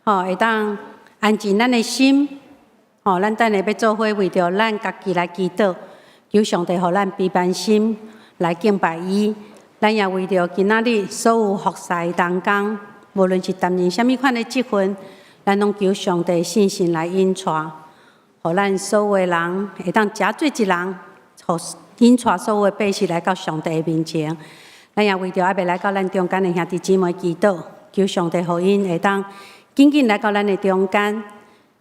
吼，會當安靜咱的心，吼，咱等下欲做伙為著咱家己來祈禱，求上帝予咱卑慢心來敬拜伊。咱也為著今仔日所有服侍的同工，無論是擔任啥物款的職份，咱攏求上帝聖神來引帶，予咱所有的人會當成做一人，予引帶所有的百姓來到上帝的面前。咱也為著猶未來到咱中間的兄弟姊妹祈禱，求上帝予𪜶會當緊緊來到咱的中間。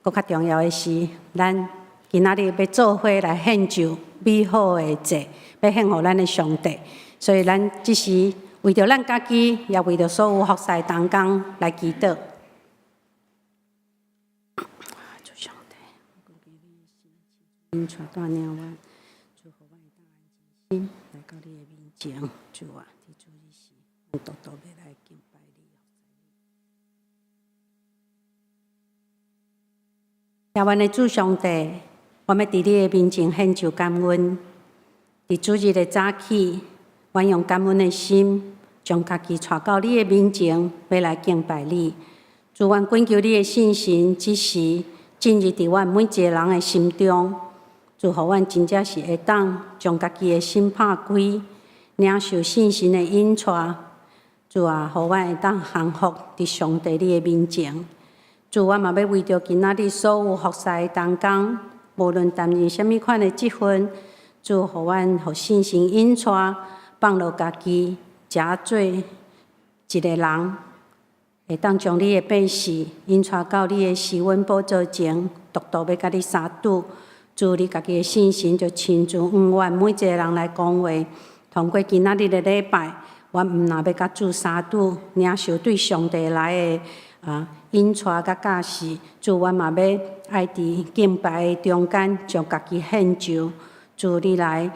閣較重要的是，咱今仔日欲做伙來獻上美好的祭，欲獻予咱的上帝。所以，咱這時為著咱家己，也為著所有服侍同工來祈禱。主上帝，引帶帶領阮，主予阮會當安靜心來到你的面前，主啊，佇主日時，阮獨獨欲來敬拜你。耶阮的主上帝，我欲佇你的面前獻上感恩。佇主日的早起，阮用感恩的心，將家己帶到你的面前，欲來敬拜你。主，阮懇求你的聖神，這時進入佇阮每一個人的心中，主，予阮真正是會當將家己的心拍開，領受聖神的引帶。主啊，予阮會當降服佇上帝你的面前。主，我嘛欲為著今仔日所有服侍的同工，無論擔任啥物款的職份，主，予阮予聖神引帶，放落家己，成做一個人，會當將你的百姓引帶到你的施恩寶座前，獨獨欲佮你相拄。主，你家己的聖神就親自向阮每一個人來講話。通過今仔日的禮拜，阮毋但欲佮主相拄，領受對上帝來的引帶佮教示，主，阮嘛欲愛佇敬拜的中間將家己獻上。主，你來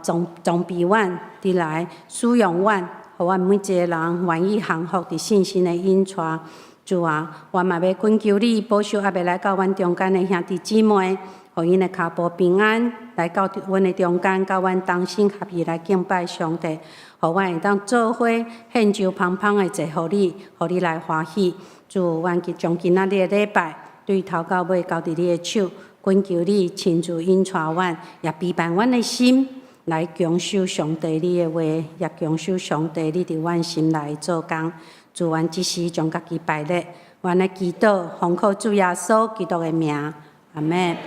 裝備阮，你來使用阮，予阮每一個人願意降服佇聖神的引帶。主啊，我嘛欲懇求你保守猶未來到阮中間的兄弟姊妹，予𪜶的跤步平安來到阮的中間，佮阮同心合意來敬拜上帝，予阮會當做伙獻上芳芳的祭予你，予你來歡喜。主，阮將今仔日的禮拜對頭到尾交佇你的手，懇求你親自引帶阮，也備辦阮的心來享受上帝你的話，也享受上帝你佇阮心內做工。主，阮這時將家己擺列，阮的祈禱奉靠主耶穌基督的名，阿們。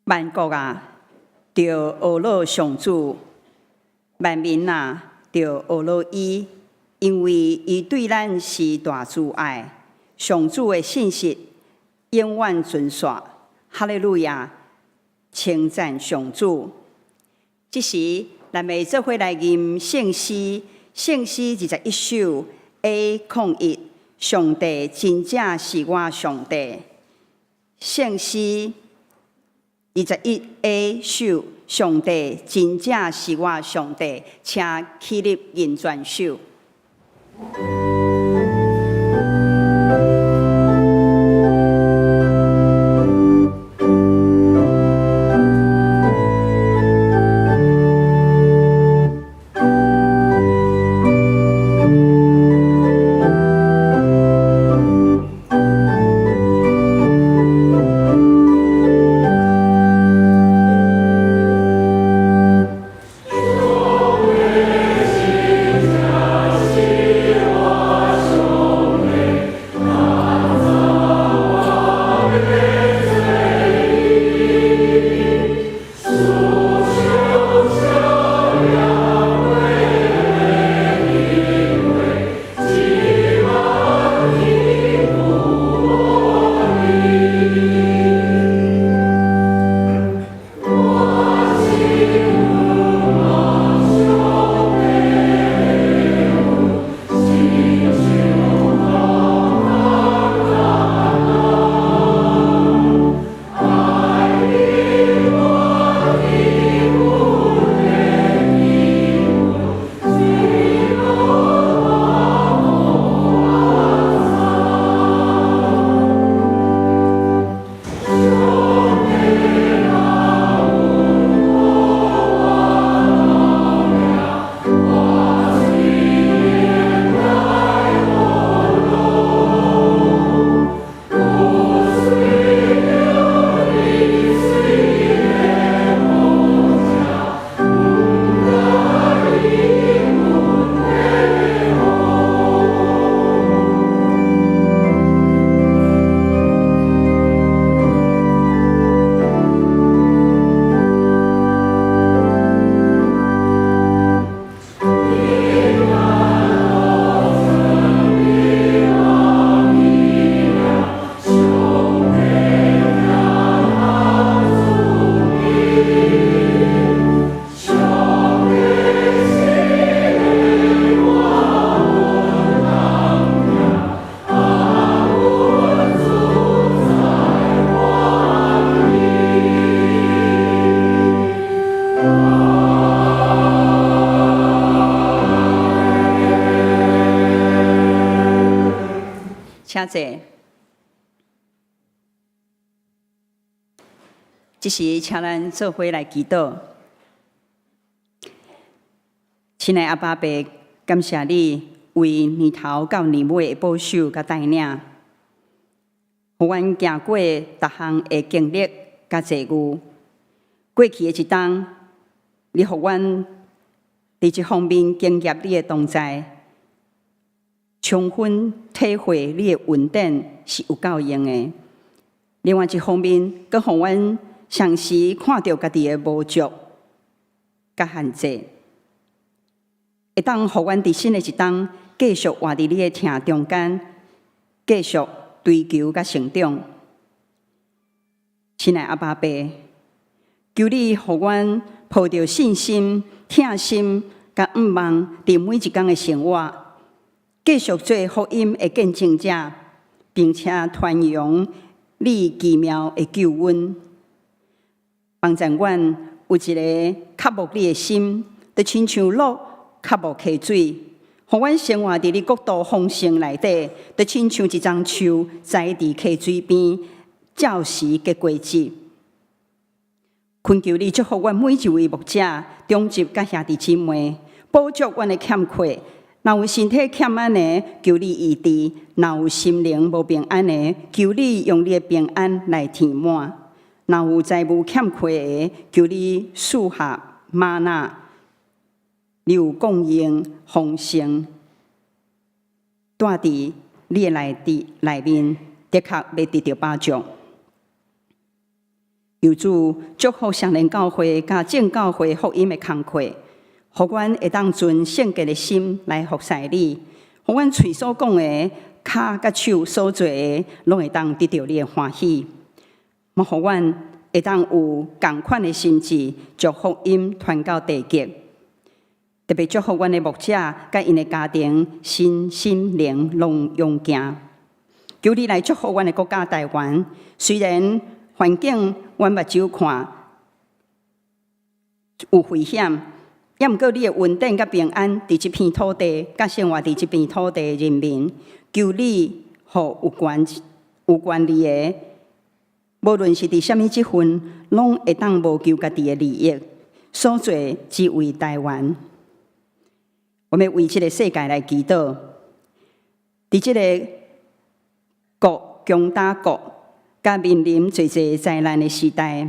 萬國啊，著學樂上主；萬民啊，著學樂伊，因為伊對咱施大慈愛。上主的信實永遠存續。哈利路亞！稱讚上主。這時，咱欲做伙來吟聖詩，聖詩21首 A01。上帝真正是我上帝。聖詩21 A 首，上帝真正是我上帝，請起立認全首。請坐。這時，請咱做伙來祈禱。親愛阿爸父，感謝你為年頭到年尾的保守佮帶領，予阮行過逐項的經歷佮際遇。過去的一冬，你予阮佇這方面經驗你的同在，充分體會你的恩典是有夠用的。另外一方面，閣予阮常時看著家己的無足佮限制，會當予阮佇新的一冬繼續活佇你的疼中間，繼續追求佮成長。親愛阿爸父，求你予阮抱著信心、疼心佮向望，佇每一工的生活，繼續做福音的見證者，並且傳揚你奇妙的救恩。幫助阮有一个渴慕你的心，就親像鹿渴慕溪水，予阮生活佇你國度豐盛內底，就親像一欉樹栽佇溪水邊，照時結果子。懇求你祝福阮每一位牧者、長執佮兄弟姊妹，補足阮的欠缺。若有身體欠安的，求你醫治；若有心靈無平安的，求你用你的平安來填滿；若有財務欠缺的，求你賜下嗎哪，你有供應豐盛，住佇你的內底內面，的確欲得著飽足。求主祝福雙連教會佮眾教會福音的工課，予阮會當存聖潔的心來服侍你，予阮喙所講的、跤佮手所做的，攏會當得著你的歡喜。嘛，予阮會當有仝款的心志，將福音傳到地極。特別祝福阮的牧者佮𪜶的家庭，身心靈攏勇健。求你來祝福阮的國家台灣，雖然環境阮目睭看有危險，猶毋過你的恩典佮平安，佇這片土地，佮生活佇這片土地的人民，求你予有權有權利的，無論是佇啥物職份，攏會當無求家己的利益，所做只為台灣。我們為這个世界來祈禱，佇這个國強打國，佮面臨濟濟災難的時代，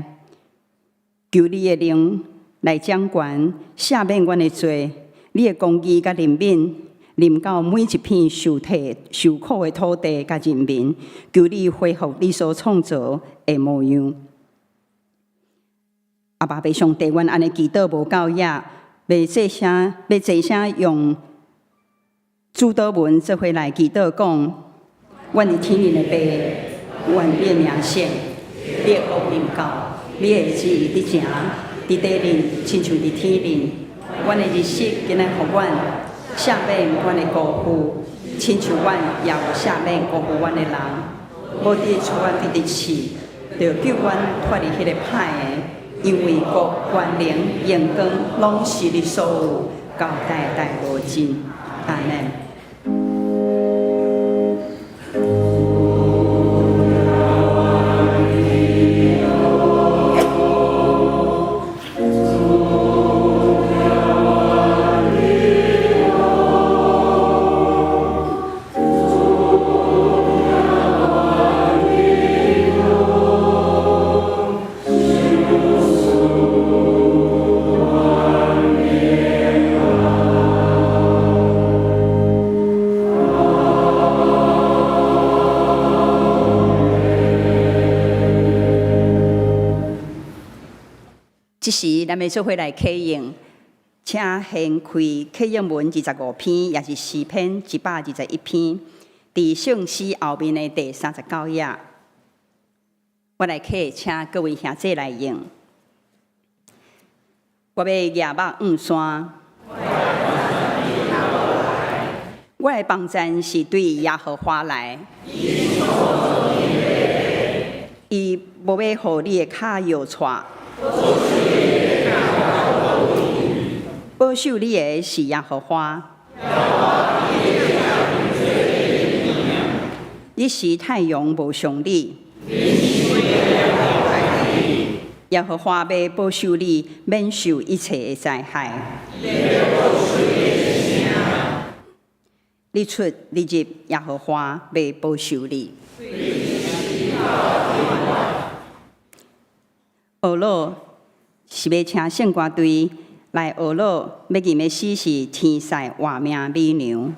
求你的靈來掌權，赦免阮的罪。你的公義佮憐憫，臨到每一片受體受苦的土地佮人民，求你恢復你所創造的模樣。阿爸父上帝，阮按呢祈禱無夠額，欲齊聲，欲齊聲用主禱文做伙來祈禱講：阮佇天頂的父，願你的名聖，你的國臨到，你的旨意得成，佇地面親像佇天頂。阮的日食今仔予阮，赦免阮的辜負，親像阮也有赦免辜負阮的人。無得帶阮得試，著救阮脫離彼个歹的。因為國、權能、榮光，攏是你所有，到代代無盡。阿們。這時，咱欲做伙來啟應，請掀開啟應文25篇，也是詩篇121篇，佇聖詩後面的第39頁。我來啟，請各位兄弟來應。我欲舉目向山，我的幫贊是對耶和華來。伊無欲予你的跤搖掣。保守你的是耶和華。日時太陽無傷你。耶和華欲保守你，免受一切的災害。日出日入，耶和華欲保守你。學老是欲請聖歌隊來學老，欲吟的詩是天使活命美娘。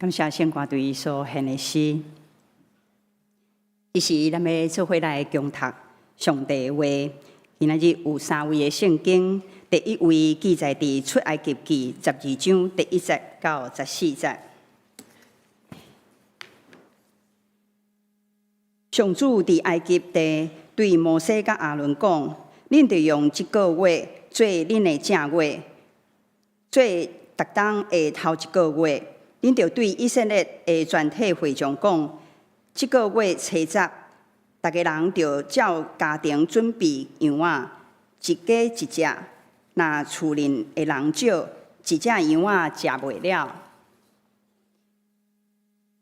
感謝聖歌隊所獻的詩。這時，咱欲做伙來共讀上帝話。今仔日有三位的聖經，第一位記載佇出埃及記十二章第一節到十四節。上主佇埃及地對摩西佮亞倫講：恁著用這個月做恁的正月，做逐冬的頭一個月。恁著對以色列的全體會眾講：這個月初十，逐家人著照家庭準備羊仔，一家一隻。若厝裡的人少，一隻羊仔食袂了，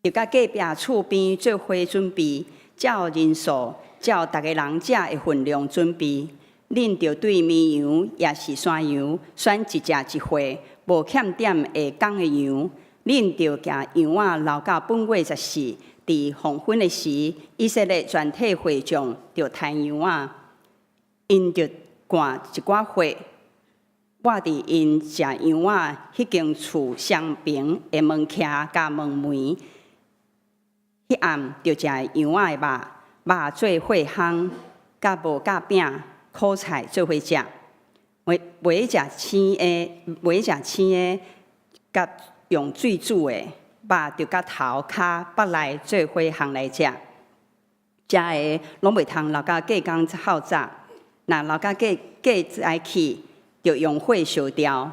著佮隔壁厝邊做伙準備，照人數，照逐家人食的份量準備。恁著對綿羊抑是山羊，選一隻一歲，無欠點的公的羊。恁著寄羊仔留到本月十四，佇黃昏的時，以色列全體會眾著刣羊仔，𪜶著灌一寡血，抹佇𪜶食羊仔彼間厝雙爿的門徛佮門楣。彼暗著食羊仔的肉，肉做火烘，佮無酵餅、苦菜做伙食。袂食生的，袂食生的，佮用水煮的，肉著佮頭、跤、腹內做伙烘來食。食的攏袂通留到隔工透早，若留到過過早起，著用火燒掉。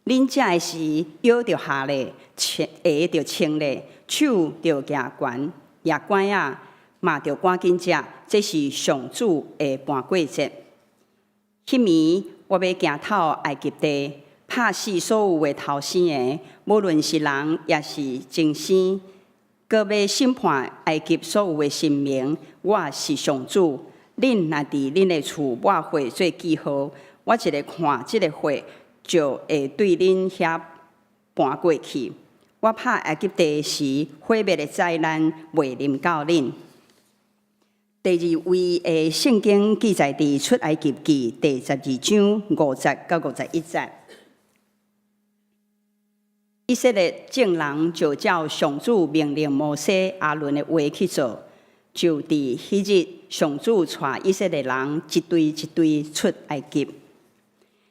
恁食的時，腰著下咧，穿鞋著穿咧，手著舉懸，舉拐仔，嘛著趕緊食。這是上主的盤過節。彼暝我欲行透埃及地，拍死所有的頭生的，無論是人抑是牲畜，閣欲審判埃及所有的神明。我是上主。恁若佇恁的厝抹血做記號，我一下看這个血，就會對恁遐盤過去。我拍埃及地時，毀滅的災難袂臨到恁。第二位的聖經記載佇出埃及記第十二章五節到五十一節。以色列眾人就照上主命令摩西、亞倫的話去做。就佇彼日，上主帶以色列人一隊一隊出埃及。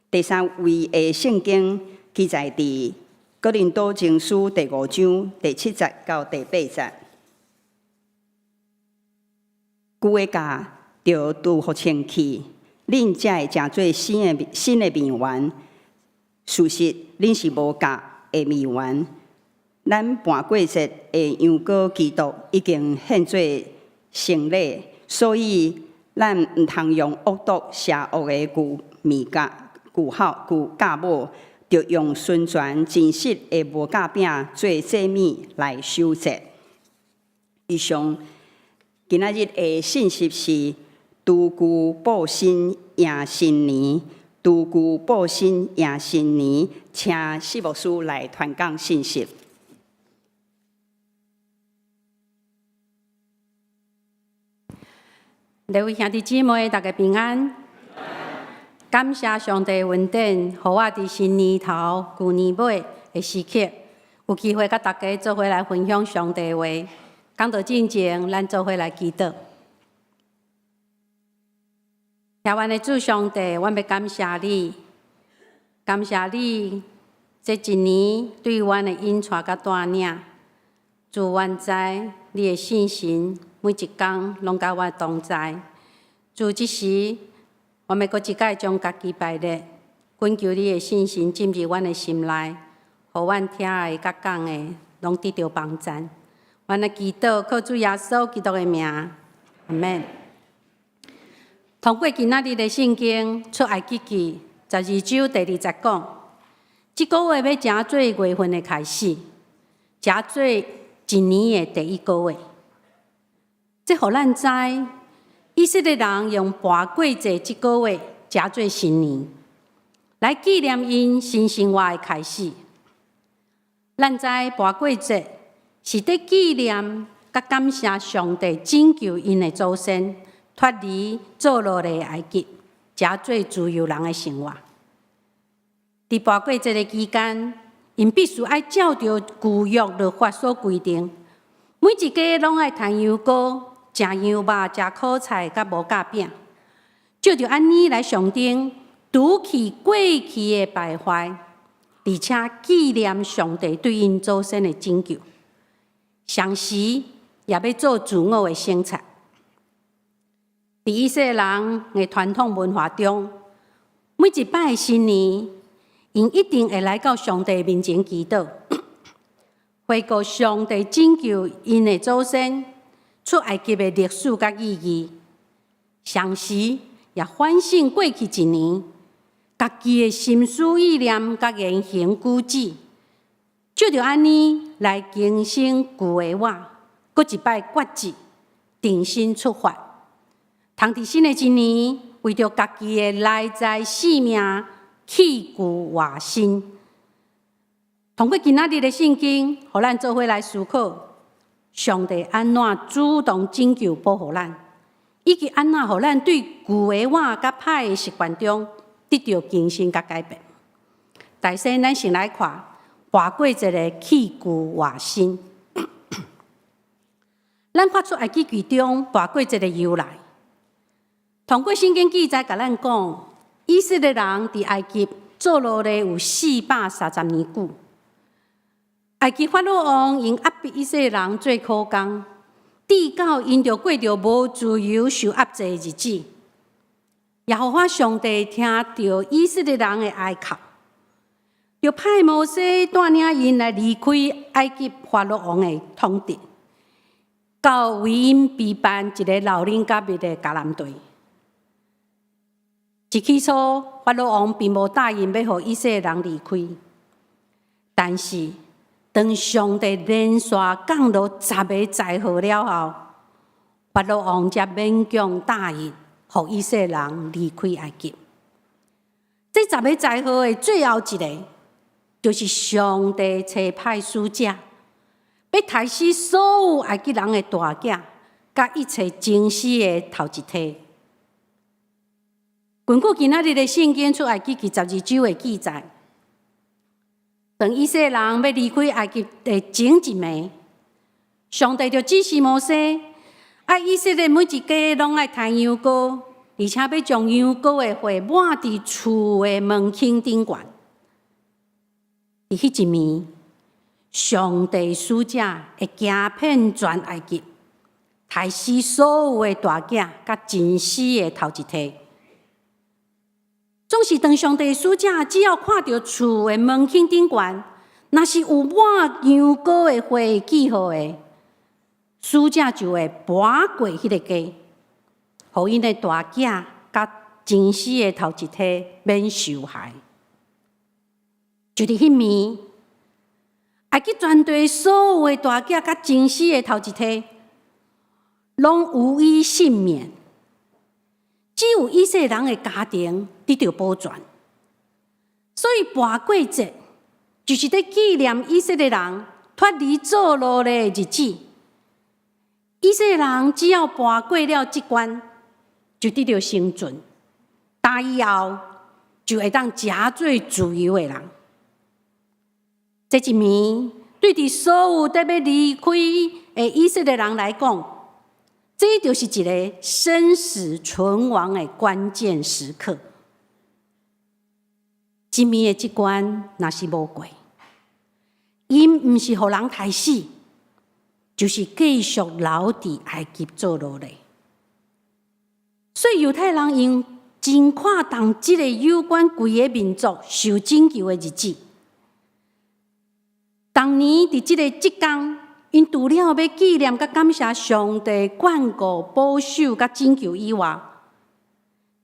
第三位的聖經記載佇哥林多前書第五章第七節到第八節。舊的酵著拄予清去，恁才會成做新的新的麵團。事實，恁是無酵的麵團。咱盤過節的羊羔基督已經獻做牲禮，所以咱毋通用惡毒邪惡的舊麵酵、舊酵、舊酵母，著用純全真實的無酵餅做祭物來守節。以上今仔日的信息是除舊布新迎新年，除舊布新迎新年，請施牧師來傳講信息。各位兄弟姊妹，大家平安。感謝上帝恩典，予我佇新年頭、舊年尾的時刻，有機會佮大家做伙來分享上帝話。講道進前，咱做伙來祈禱。疼阮的主上帝，阮欲感謝你，感謝你這一年對阮的引帶佮帶領。主，阮知你的聖神每一工攏佮阮同在。主，這時阮欲閣一擺將家己擺列，懇求你的聖神進入阮的心內，予阮聽的佮講的攏得著幫贊。阮來祈禱，靠主耶穌基督的名，阿們。通過今仔日的聖經出埃及記十二章第二節講，這個月欲成做月份的開始，成做一年的第一個月。這予咱知，以色列人用盤過節這個月成做新年，來紀念𪜶新生活的開始。咱知盤過節是佇紀念佮感謝上帝拯救𪜶的祖先脫離做奴隸的埃及，成做自由人的生活。佇盤過節的期間， 𪜶必須愛照著舊約律法所規定，每一家攏愛牽羊羔、食羊肉、食苦菜佮無酵餅，照著按呢來象徵除去過去的敗壞，而且紀念上帝對𪜶祖先的拯救，同時也欲做自我的省察。佇以色列人的傳統文化中，每一擺的新年，𪜶一定會來到上帝面前祈禱，回顧上帝拯救𪜶的祖先出埃及的歷史佮意義，同時也反省過去一年家己的心思意念佮言行舉止，藉著按呢來更新舊的我，閣一擺決志，重新出發。通佇新的一年，為著家己的內在性命去舊換新。通過今仔日的聖經，予咱做伙來思考，上帝按怎主動拯救保護咱，以及按怎予咱對舊的我佮歹的習慣中得著更新佮改變。首先，咱先來看跋過節的去舊換新。咱看出埃及記中跋過節的由來。通過聖經記載，共咱講，以色列人佇埃及做奴隸有430年久。埃及法老王用壓迫以色列人做苦工，直到𪜶著過著無自由、受壓制的日子。耶和華上帝聽著以色列人的哀哭，就派摩西帶領𪜶來離開埃及法老王的統治，到為𪜶備辦一个流奶佮蜜的迦南地。一起初，法老王並無答應欲予以色列人離開，但是當上帝連續降落十个災禍了後，法老王才勉強答應，予以色列人離開埃及。這十个災禍的最後一个，就是上帝差派使者，欲刣死所有埃及人的大囝，佮一切生死的頭一胎。根據今仔日的聖經出埃及記12章的記載，當以色列人欲離開埃及的前一暝，上帝就指示摩西，愛以色列每一家攏愛牽羊羔，而且欲將羊羔的血抹佇厝的門框頂懸。佇彼一暝，上帝使者會行遍全埃及，刣死所有的大囝佮生死的頭一胎。總是當上帝使者只要看著厝的門框頂懸，若是有抹羊羔的血記號的，使者就會跋過彼个家，予𪜶的大囝佮生死的頭一胎免受害。就佇彼暝，埃及全地所有的大囝佮生死的頭一胎，攏無一幸免。只有以色列人的家庭得著保全。所以跋過節就是佇紀念以色列人脫離做奴隸的日子。以色列人只要跋過了這關，就得著生存。打以後就會當誠做自由的人。這一暝對佇所有欲離開的以色列人來講，這就是一个生死存亡的關鍵時刻。這暝的這關若是無過，𪜶毋是予人刣死，就是繼續留佇埃及做奴隸。所以猶太人𪜶真看重這个有關規个民族受拯救的日子。逐年佇這个節工，𪜶除了欲紀念佮感謝上帝眷顧、保守佮拯救以外，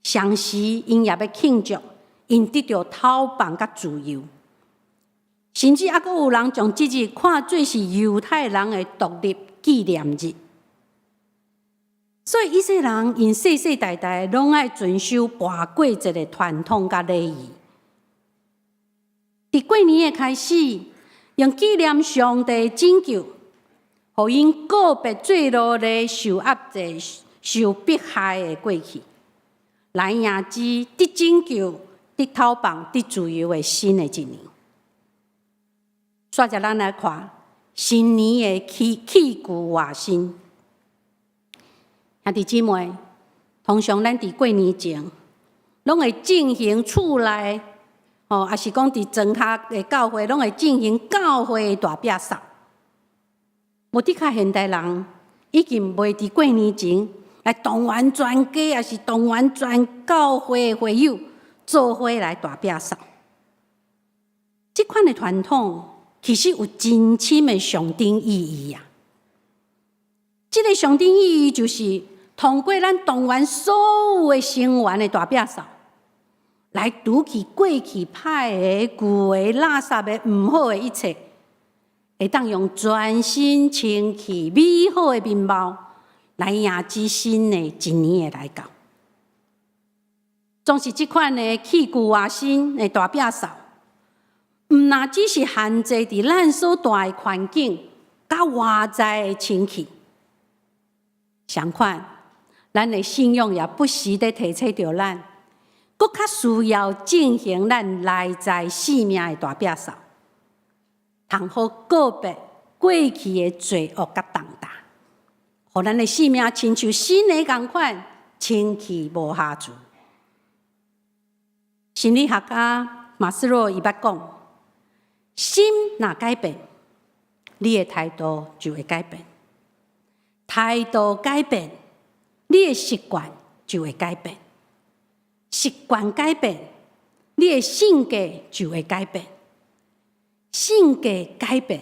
同時𪜶也欲慶祝𪜶得著解放佮自由。甚至猶閣有人將這日看做是猶太人的獨立紀念日。所以以色列人𪜶世世代代攏愛遵守跋過節的傳統佮禮儀。佇過年的開始，用紀念上帝拯救，予𪜶告別做奴隸、受壓制、受迫害的過去，來迎接得拯救、得解放、得自由的新的一年。煞來咱來看新年的去舊換新。兄弟姊妹，通常咱佇過年前，攏會進行厝內，吼，抑是講佇莊跤的教會，攏會進行教會的大煏掃。無的確，現代人已經袂佇過年前來動員全家，抑是動員全教會的會友做伙來大煏掃。這款的傳統其實有真深的象徵意義啊！這个象徵意義就是通過咱動員所有的成員的大煏掃，來除去過去歹的、舊的、垃圾的、毋好的一切，會當用全新清氣、美好的面貌來迎接新的一年的來到。總是這款的去舊換新的大煏掃，毋若只是限制佇咱所蹛的環境佮外在的清氣。相反，咱的信仰也不時咧提醒著咱，閣較需要進行咱內在生命的大煏掃，通好告別過去的罪惡佮重擔，予咱的生命親像新的仝款，清氣無瑕疵。心理學家馬斯洛伊捌講：心若改變，你的態度就會改變；態度改變，你的習慣就會改變；習慣改變，你的性格就會改變；性格改變，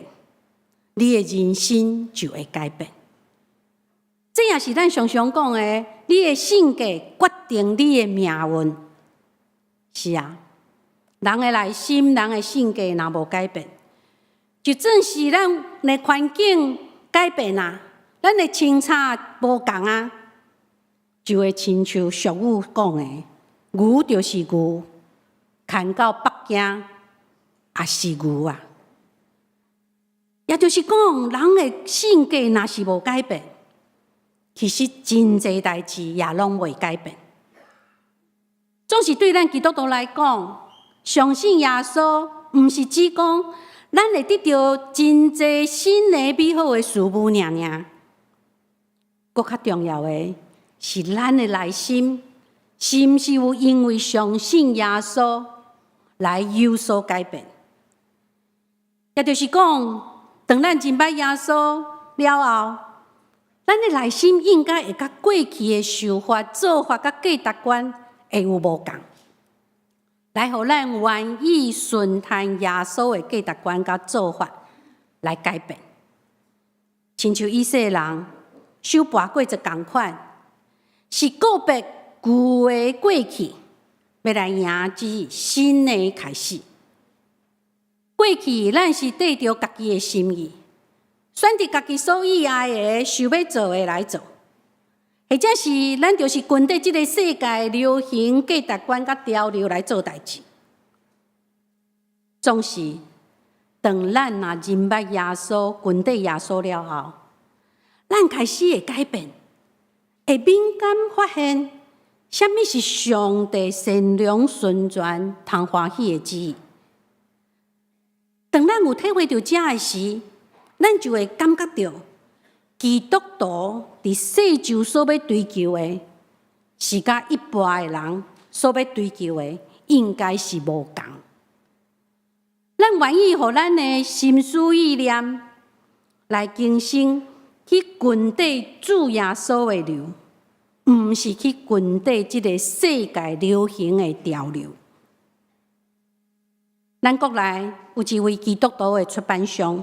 你的人生就會改變。這也是咱常常講的，你的性格決定你的命運。是啊，人的內心、人的性格若無改變，就算是咱的環境改變啊，咱的清查無仝啊，就會親像俗語講的，牛就是牛，牽到北京也是牛啊。也就是講，人的性格若是無改變，其實真濟代誌也攏袂改變。總是對咱基督徒來講，相信耶穌，毋是只講咱會得著真濟新的美好的事物爾爾。閣較重要的是，咱的內心是毋是有因為相信耶穌來有所改變？也就是講，當咱認捌耶穌了後，咱的內心應該會佮過去的想法、做法佮價值觀會有無仝，來予咱願意順從耶穌的價值觀佮做法來改變。親像以色列人守跋過節仝款，是告別舊的過去，欲來迎接新的開始。過去咱是綴著家己的心意，選擇家己所喜愛的、想欲做的來做，或者是咱就是跟綴這个世界流行價值觀佮潮流來做代誌。總是當咱若認捌耶穌、跟綴耶穌了後，咱開始會改變，會敏感發現啥物是上帝善良、純全、通歡喜的旨意。當咱有體會著這的時，咱就會感覺著基督徒佇世上所欲追求的，是佮一般的人所欲追求的，應該是無仝。咱願意予咱的心思意念來更新，去跟綴主耶穌的流，毋是去跟綴這个世界流行的潮流。咱國內有一位基督徒的出版商，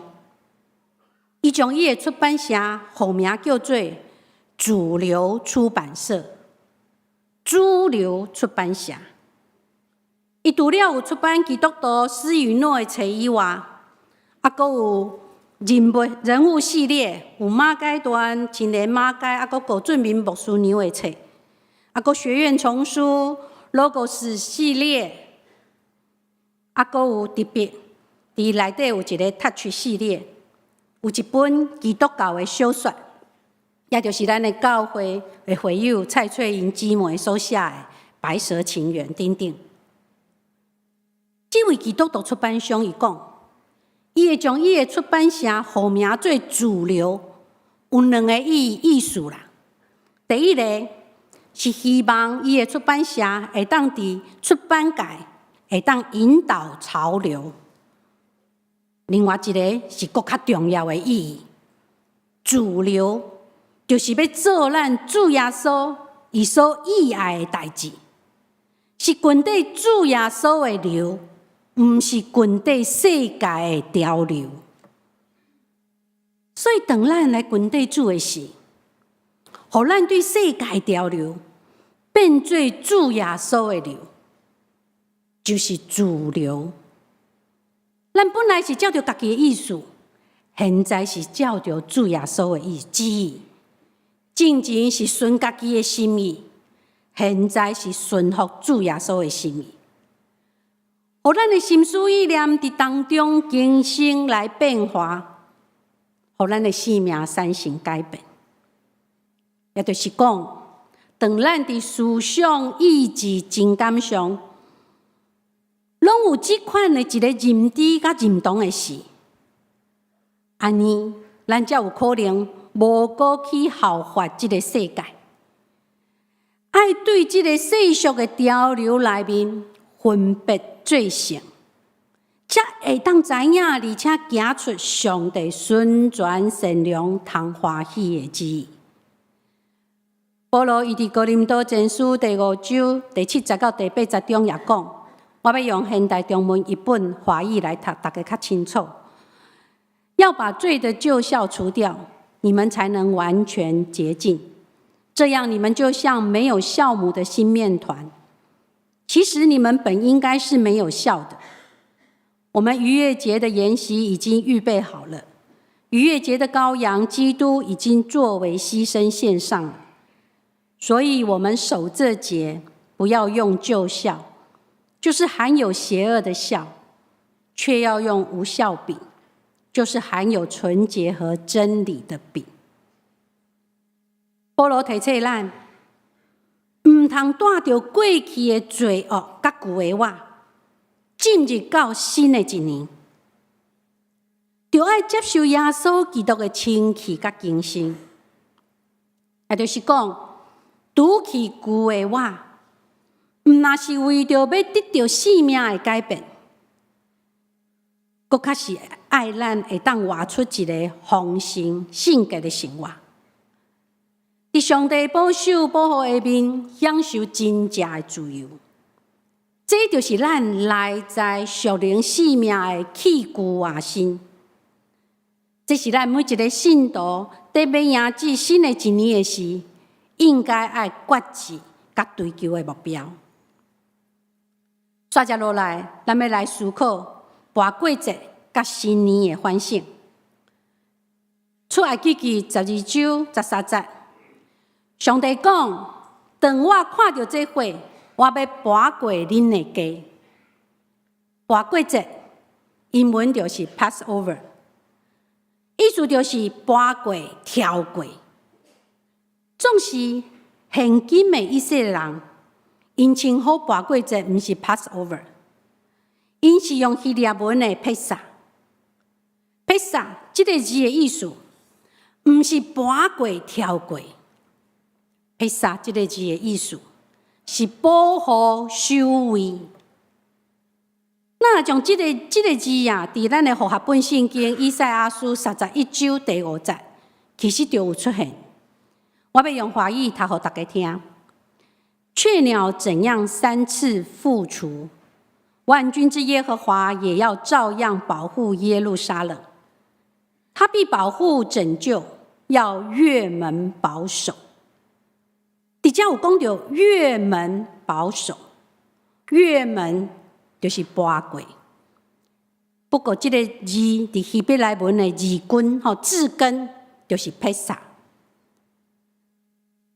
伊將伊的出版社號名叫做主流出版社。主流出版社，伊除了有出版基督徒施予諾的冊以外，啊，閣有人物系列，有馬偕傳、青年馬偕，啊，閣高俊明牧師娘的冊，啊，閣學院叢書、Logos 系列。啊，閣有特別佇內底有一个 Touch 系列，有一本基督教的小說，也就是咱的教會的會友蔡翠英姊妹所寫的《白蛇情緣》等等。這位基督徒出版商伊講，伊會將伊的出版社號名做主流，有兩个意思啦。第一个是希望伊的出版社會當佇出版界會當引導潮流。另外一个是閣較重要的意義，主流就是欲做咱主耶穌伊所意愛的代誌，是跟綴主耶穌的流，毋是跟綴世界的潮流。所以，當咱來跟綴主的時，予咱對世界潮流變做主耶穌的流，就是主流。咱本來是照著家己的意思，現在是照著主耶穌的意旨意。進前是順家己的心意，現在是順服主耶穌的心意。予咱的心思意念佇當中更新來變化，予咱的生命產生改變。也就是講，當咱佇思想、意志、情感上，攏有這款的一个認知佮認同的時，按呢，咱才有可能無閣去效法這个世界，愛對這个世俗的潮流內面分別做聖，才會當知影，而且行出上帝純全善良、通歡喜的旨意。保羅伊佇哥林多前書第五章第七節到第八節中也講，我欲用現代中文譯本華語來讀，大家較清楚。要把罪的舊酵除掉，你們才能完全潔淨。這樣你們就像沒有酵母的新麵團。其實你們本應該是沒有酵的。我們逾越節的筵席已經預備好了，逾越節的羔羊基督已經作為犧牲獻上了。所以，我們守這節，不要用舊酵，就是含有邪惡的酵，卻要用無酵餅，就是含有純潔和真理的餅。保羅提醒咱，毋通帶著過去的罪惡佮舊的我，進入到新的一年，著愛接受耶穌基督的清氣佮更新，也就是講，除去舊的我，毋若是為著欲得著生命的改變，閣較是愛咱會當活出一個豐盛聖潔的生活，佇上帝保守保護下面，享受真正的自由。這就是咱內在屬靈生命的去舊換新。這是咱每一个信徒佇欲迎接新的一年的時，應該愛決志佮追求的目標。煞接落來，咱欲來思考跋過節佮新年的反省。出埃及記十二章十三節，上帝講：當我看著這血，我欲跋過恁的家。跋過節，英文就是 Passover，意思就是跋過、跳過。總是現今的以色列人，𪜶稱呼跋過節毋是 Passover，𪜶是用希臘文的 Pesach。Pesach 這个字的意思，毋是跋過、跳過。Pesach 這个字的意思是保護、守衛。咱將這个字啊，佇咱的和合本聖經以賽亞書三十一章第五節，其實就有出現。我欲用華語讀予大家聽。雀鳥怎樣三次負雛，萬軍之耶和華也要照樣保護耶路撒冷。他必保護拯救，要越門保守。佇遮有講著越門保守，越門就是跋過。不過這个字佇希伯來文的字根吼字根就是 Pesach，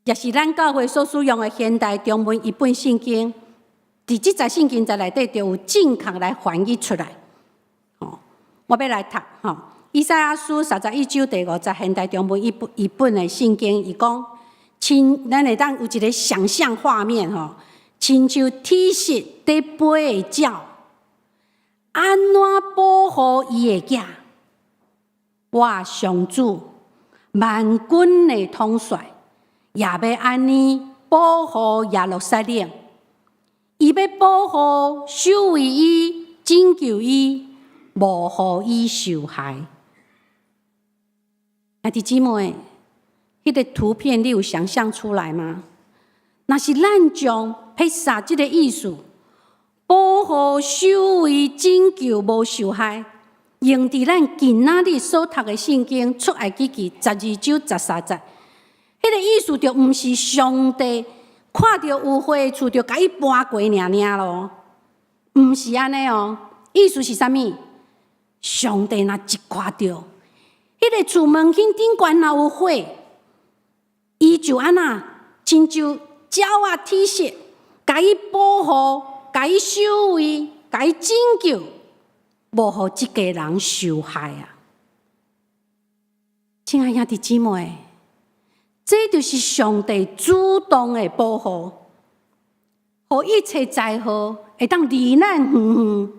也是咱教會所使用的現代中文譯本聖經，佇這節聖經節內底就有正確來翻譯出來。哦，我欲來讀吼，以賽亞書三十一章第五節現代中文譯本的聖經，伊講，親，咱會當有一个想象畫面吼，親像鐵璽佇飛的鳥，按怎保護伊的囝？我上主萬軍的統帥也欲按呢保護耶路撒冷，伊欲保護、守衛伊、拯救伊，無予伊受害。兄弟姊妹，彼個圖片你有想象出來嗎？若是咱將撇殺這个意思，保護、守衛、拯救，無受害，用佇咱今仔日所讀的聖經出埃及記12章13節，彼個意思就毋是上帝看著有火的厝就共伊搬過爾爾囉，毋是按呢哦。意思是啥物？上帝若一看著彼个厝門檻頂懸若有火，伊就按怎，親像鳥仔鐵爍，共伊保護、共伊守衛、共伊拯救，無予這家人受害啊！親愛兄弟姊妹，這就是上帝主動的保護，予一切災禍會當離咱遠遠。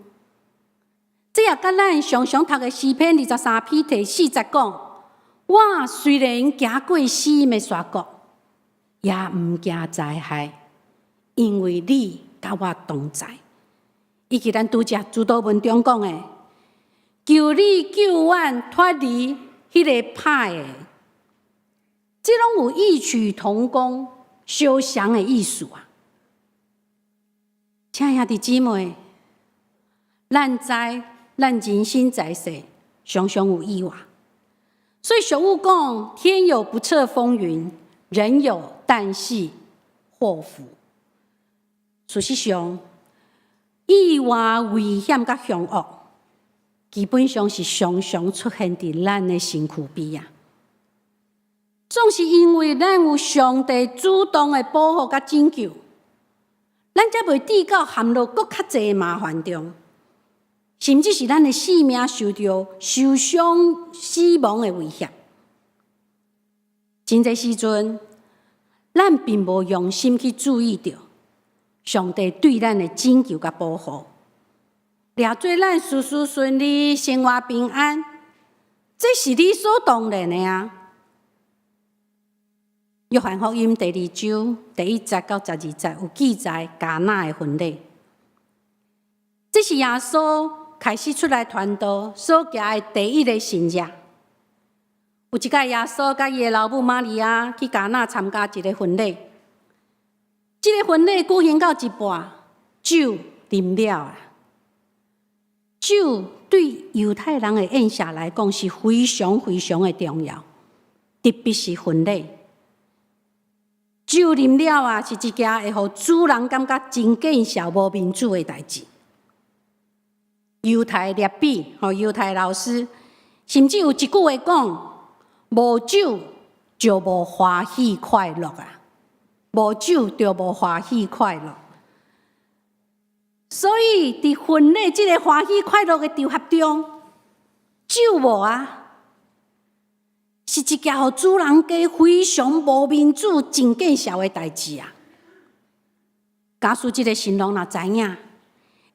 這也佮咱常常讀的詩篇23篇第4節講：我雖然行過死蔭的山谷，也毋驚災害，因為你佮我同在。以及咱拄才主禱文中講的，求你救阮脫離彼个歹的，這攏有異曲同工、相像的意思啊！親愛兄弟姊妹，咱知咱人生在世，常常有意外，所以俗語講：天有不測風雲，人有旦夕禍福。事實上，意外、危險佮凶惡，基本上是常常出現佇咱的身軀邊啊。總是因為咱有上帝主動的保護佮拯救，咱才袂至到陷入閣較濟的麻煩中，甚至是咱的性命受著受傷、死亡的威脅。真濟時陣，咱並無用心去注意著上帝對咱的拯救佮保護，掠做咱事事順利、生活平安，這是理所當然的啊。約翰福音第二章第1節到12節有記載迦拿的婚禮，這是耶穌開始出來傳道所行的第一个神跡。有一擺，耶穌佮伊的老母瑪利亞去迦拿參加一个婚禮。這个婚禮舉行到一半，酒啉了啊！酒對猶太人的宴席來講是非常非常的重要，特別是婚禮。酒啉了啊，是一件會予主人感覺真見笑、無面子的代誌。猶太拉比予猶太老師，甚至有一句話講：無酒就無歡喜快樂啊！無酒就無歡喜快樂。所以，佇婚禮這个歡喜快樂的場合中，酒無啊，是一件予主人家非常無面子、真見笑的代誌啊！假使這个新郎若知影，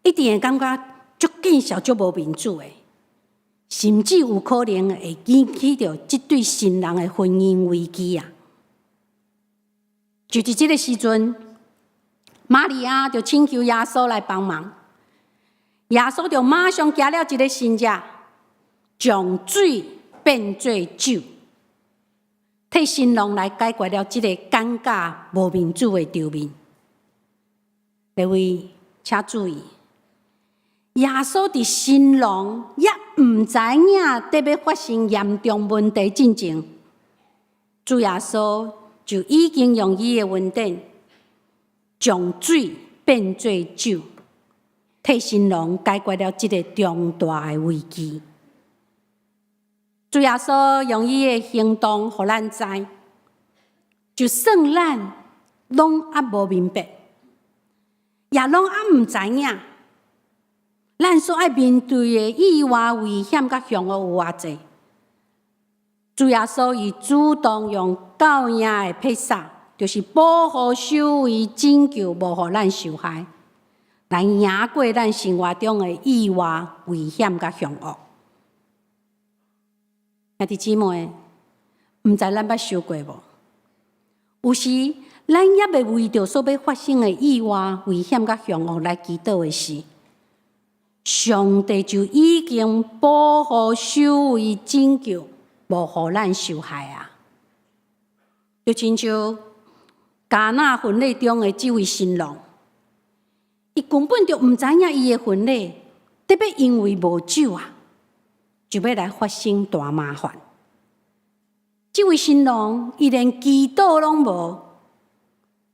一定會感覺足見笑、足無面子的，甚至有可能會引起著這對新人的婚姻危機啊！就佇這个時陣，瑪利亞就請求耶穌來幫忙，耶穌就馬上行了一个神跡，將水變做酒，替新郎來解決了這个尷尬無面子的場面。各位，請注意，耶穌佇新郎猶毋知影佇欲發生嚴重問題進前，主耶穌就已經用伊的恩典，將水變做酒，替新郎解決了這个重大的危機。主耶穌用伊的行動，予咱知，就算咱攏猶無明白，也攏猶毋知影，咱所愛面對的意外危險佮凶惡有偌濟。主耶穌伊主動用夠贏的撇殺，就是保護、守衛、拯救，無予咱受害，來贏過咱生活中的意外、危險佮凶惡。兄弟姊妹，毋知咱捌想過無？有時咱猶未為著所欲發生的意外、危險佮凶惡來祈禱的時，上帝就已經保護、守衛、拯救，無予咱受害啊！就親像迦拿婚禮中的這位新郎，伊根本就毋知影伊的婚禮，得欲因為無酒啊，就欲來發生大麻煩。這位新郎伊連祈禱攏無，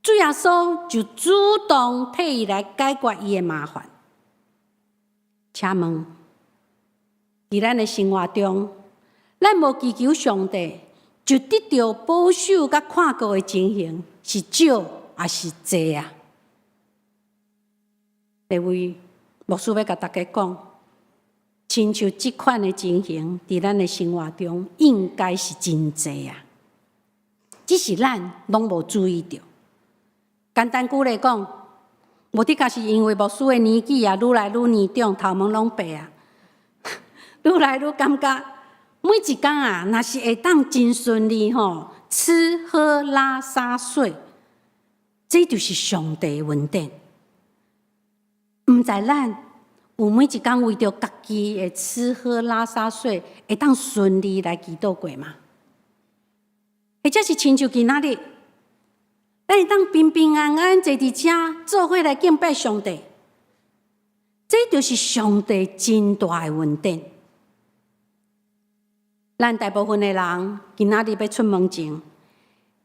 主耶穌就主動替伊來解決伊的麻煩。請問，佇咱的生活中，咱無祈求上帝，就得著保守佮看顧的情形是少抑是濟啊？各位牧師欲共大家講，親像這款的情形，佇咱的生活中應該是真濟啊，只是咱攏無注意著。簡單舉例講，無的確是因為牧師的年紀啊，愈來愈年長，頭毛攏白啊，愈來愈感覺每一工啊，若是會當真順利吼，吃喝拉撒睡，這就是上帝的恩典。毋知咱有每一工為著家己的吃喝拉撒睡，會當順利來祈禱過嗎？或者是親像今仔日，咱會當平平安安坐佇遮，做伙來敬拜上帝，這就是上帝真大的恩典。咱大部分的人今仔日欲出門前，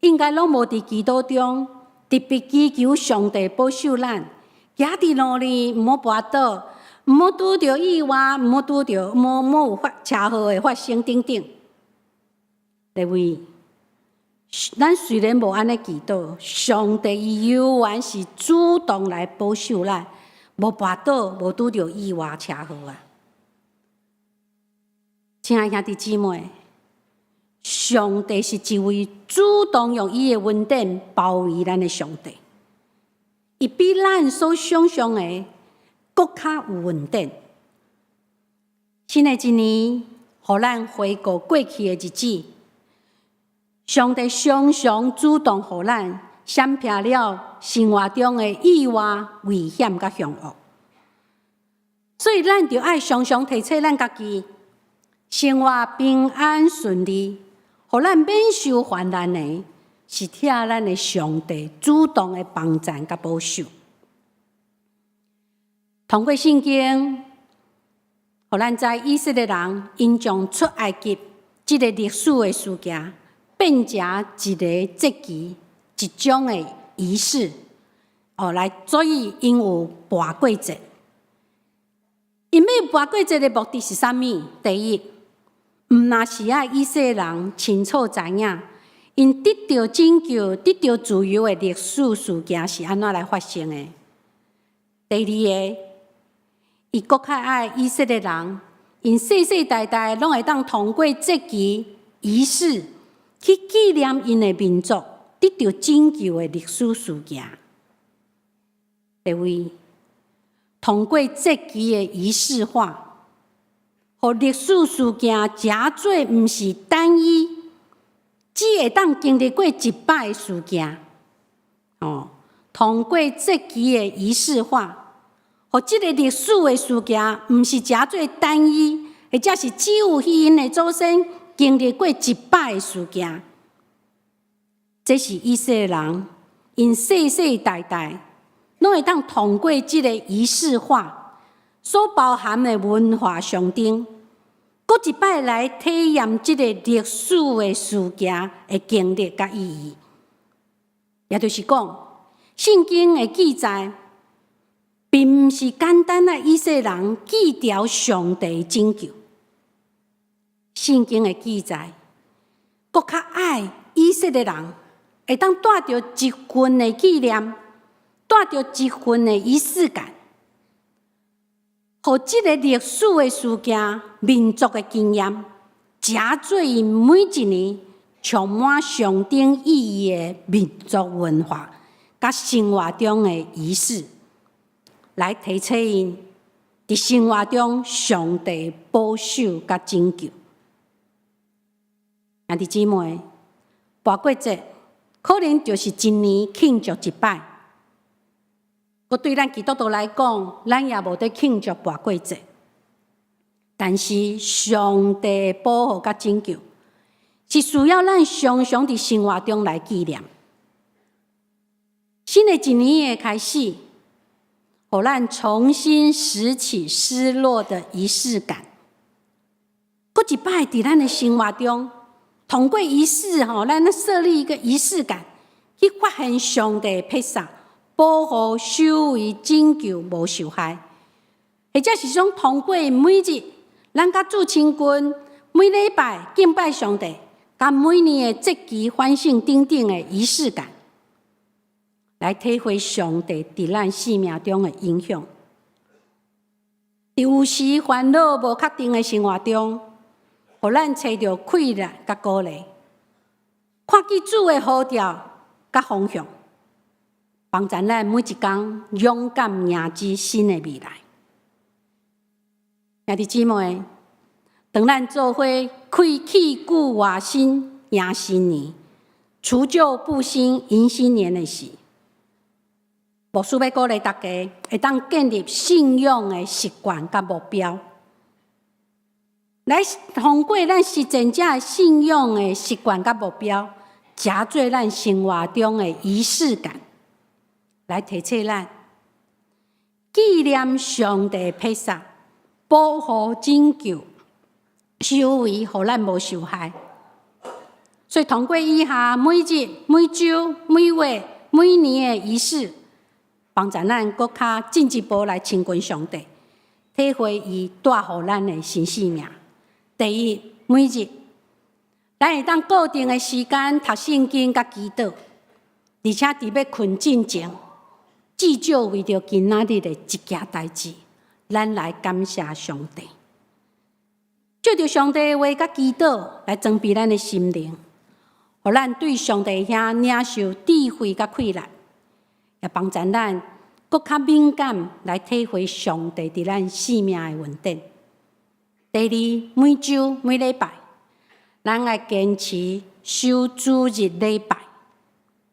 應該攏無佇祈禱中特別祈求上帝保守咱，行佇路裡毋好跋倒，毋好拄著意外，毋好拄著，毋好有發車禍的發生等等。各位，咱雖然無按呢祈禱，上帝伊猶原是主動來保守咱，無跋倒，無拄著意外車禍啊！親愛兄弟姊妹，上帝是一位主動用伊的恩典包圍咱的上帝，伊比咱所想象的閣較有恩典。新的一年，予咱回顧過去的日子，上帝常常主動予咱閃避了生活中的意外、危險佮凶惡，所以咱著愛常常提醒咱家己，生活平安順利，予咱免受患難的，是疼咱的上帝主動的幫贊佮保守。通過聖經，予咱知以色列人𪜶將出埃及這個歷史的事件，變成一個節期，一種的儀式，哦，來所以𪜶有跋過節。𪜶欲跋過節的目的是啥物？第一，毋但是愛以色列人清楚知影，𪜶得著拯救、得著自由的歷史事件是按怎來發生的。第二个，伊閣較愛以色列人，𪜶世世代代攏會當通過節期儀式去紀念𪜶的民族得著拯救的歷史事件。各位，通過節期的儀式化，予歷史事件誠做毋是單一，只會當經歷過一擺的事件。哦，通過節期的儀式化，予這個歷史的事件毋是誠做單一，或者是只有彼𪜶的祖先經歷過一擺的事件。這是以色列人𪜶世世代代攏會當通過這個儀式化所包含的文化象徵，閣一擺來體驗這個歷史的事件的經歷佮意義。也就是講，聖經的記載，並毋是簡單的以色列人記著上帝拯救。聖經的記載，閣較愛以色列人會當帶著一份的紀念，帶著一份的儀式感，予這個歷史的事件、民族的經驗，誠做𪜶每一年充滿象徵意義的民族文化，佮生活中的儀式，來提醒𪜶佇生活中上帝保守佮拯救。兄弟姊妹，跋過節可能就是一年慶祝一擺。閣對咱基督徒來講，咱也無佇慶祝跋過節。但是上帝保護佮拯救，是需要咱常常佇生活中來紀念。新的一年的開始，予咱重新拾起失落的儀式感。閣一擺佇咱的生活中，通過儀式吼，咱設立一個儀式感，去發現上帝的撇殺，保護、守衛、拯救，無受害。或者是講通過每日，咱佮主親近，每禮拜敬拜上帝，佮每年的節期反省等等的儀式感，來體會上帝佇咱生命中的影響。佇有時煩惱無確定的生活中，予咱揣著氣力佮鼓勵，看見主的呼召佮方向，幫助咱每一工勇敢迎接新的未來。兄弟姊妹，當咱做伙開去舊換新迎新年，除舊布新迎新年的時，牧師欲鼓勵大家，會當建立信仰的習慣佮目標，來通過咱實踐這信仰的習慣佮目標，成做咱生活中的儀式感，來提醒咱紀念上帝撇殺，保護拯救、守衛，予咱無受害。所以通過以下每日、每週、每月、每年的儀式，幫助咱閣較進一步來親近上帝，體會伊帶予咱的新生命。第一，每日咱會當固定的時間讀聖經佮祈禱，而且佇欲睏進前，至少為著今仔日的一件代誌，咱來感謝上帝。藉著上帝的話佮祈禱來裝備咱的心靈，予咱對上帝遐領受智慧佮氣力，也幫助咱閣較敏感來體會上帝佇咱生命的恩典。第二，每週每禮拜，咱愛堅持守主日禮拜，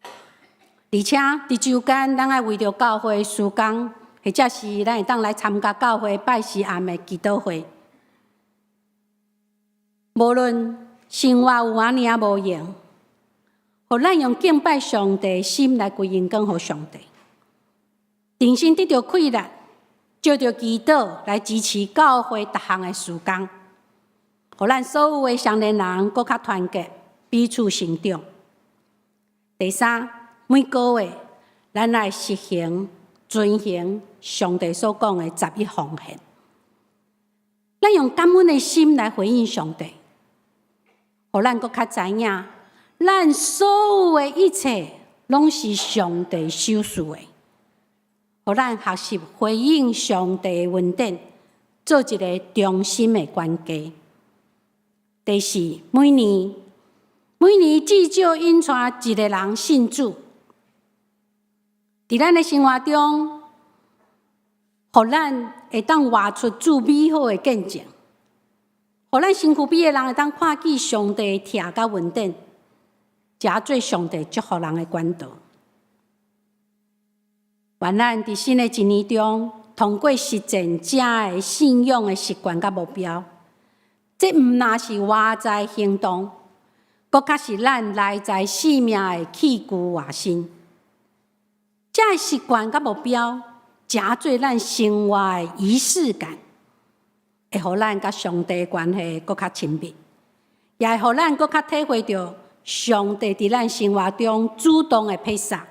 而且佇週間，咱愛為著教會事工，或者是咱會當來參加教會拜四暗的祈禱會。無論生活有按呢無閒，予咱用敬拜上帝的心來歸榮光予上帝，重新得著氣力，藉著祈禱來支持教會逐項的事工，予咱所有的少年人閣較團結，彼此成長。第三，每個月咱來實行遵行上帝所講的十一奉獻，咱用感恩的心來回應上帝，予咱閣較知影，咱所有的一切攏是上帝賞賜的，予咱學習回應上帝的恩典，做一个忠心的管家。第四，每年每年至少引帶一个人信主，佇咱的生活中，予咱會當活出主美好的見證，予咱身軀邊的人會當看見上帝的疼佮恩典，成做上帝祝福人的管道。願咱佇新的一年中，通過實踐這个信仰的習慣佮目標，這毋但是外在行動，閣較是咱內在生命的去舊換新。這个習慣佮目標，成做咱生活的儀式感，會予咱佮上帝關係閣較親密，也會予咱閣較體會著上帝佇咱生活中主動的撇殺、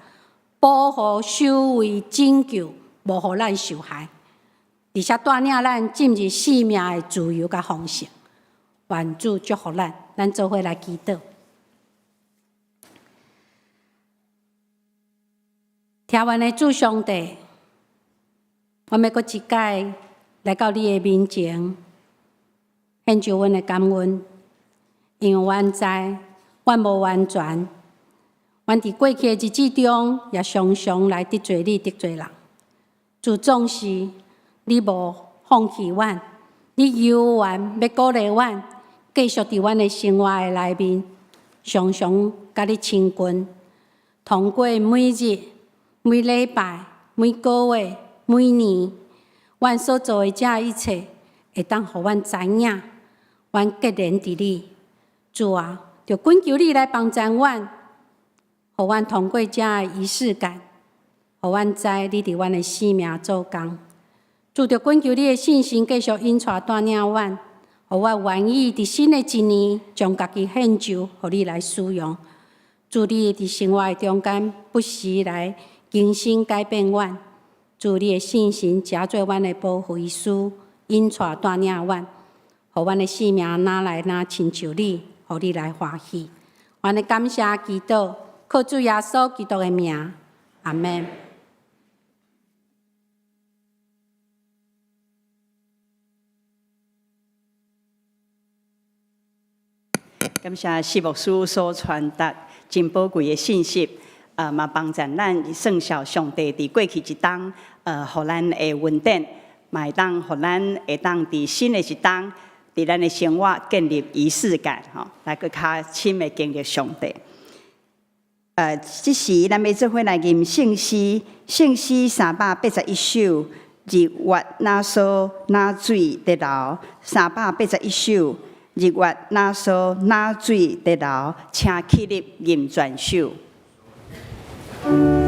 保護、守衛、拯救，無予咱受害，而且帶領咱進入生命的自由佮豐盛。願主祝福咱，咱做伙來祈禱。疼阮的主上帝，我欲閣一擺來到你的面前，獻上阮的感恩，因為阮知阮無完全，阮佇過去的日子中也常常來得罪你、得罪人。主，縱使你無放棄阮，你猶原欲鼓勵阮，繼續佇阮的生活的內面，常常佮你親近。通過每日、每禮拜、每個月、每年，阮所做的這一切，會當予阮知影，阮結連佇你。主啊，就懇求你來幫贊阮，予阮通過這个儀式感，予阮知你佇阮的生命做工。主，就懇求你的聖神繼續引帶帶領阮，予我願意佇新的一年將家己獻上，予你來使用。主，你佇生活的中間不時來更新改變阮。主，你的聖神成做阮的保惠師，引帶帶領阮，予阮的生命愈來愈親像你，予你來歡喜。阮的感謝祈禱，靠主耶穌基督的名，阿們。感謝謝牧師所傳達真寶貴的信息，嘛幫助咱算數上帝佇過去一冬，予咱的恩典，嘛會當予咱會當佇新的一冬，佇咱的生活建立儀式感，吼，來閣較深的經歷上帝。這時咱欲做伙來吟聖詩，聖詩381首，日月若梭若水直流，381首。日月若梭若水直流，請起立吟全首。請坐。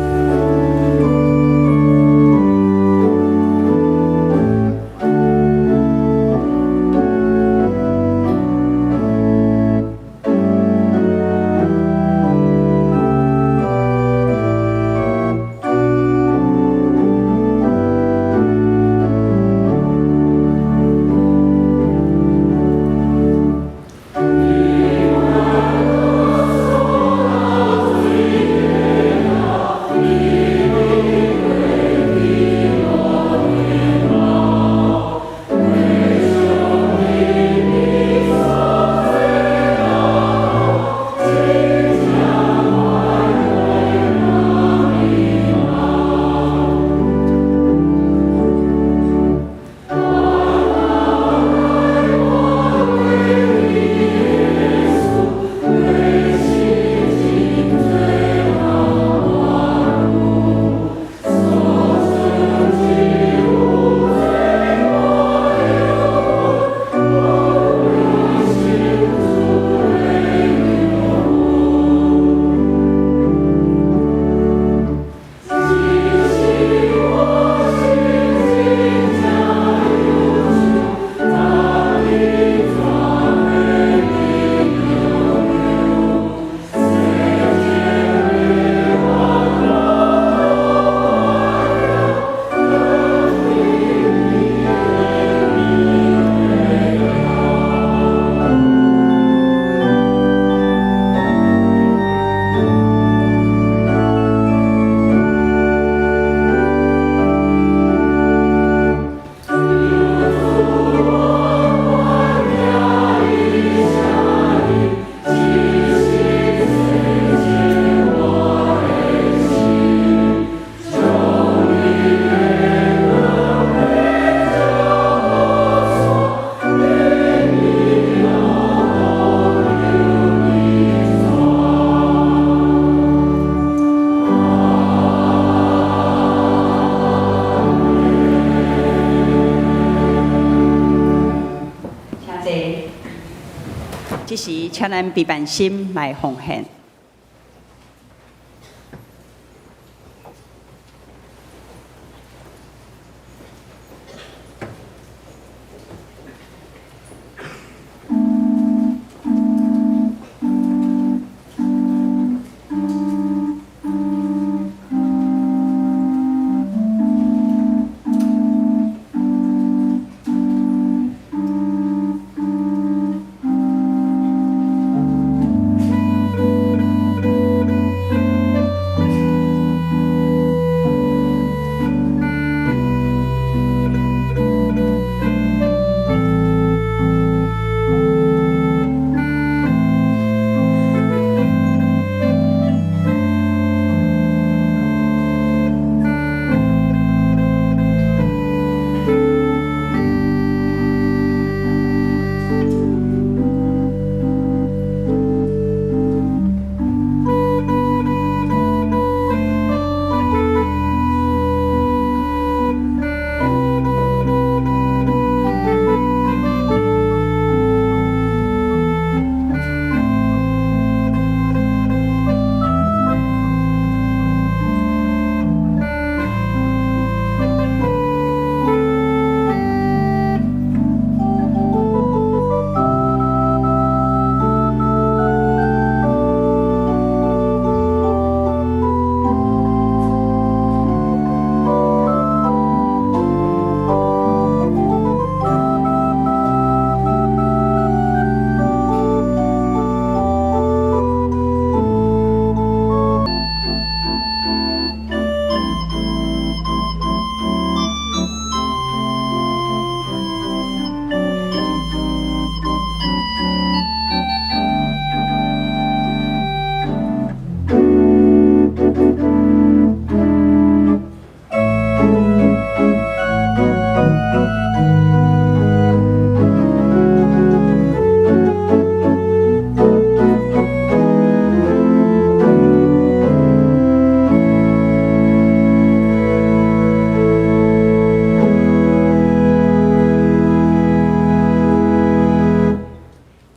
這時，請咱平凡心來奉獻。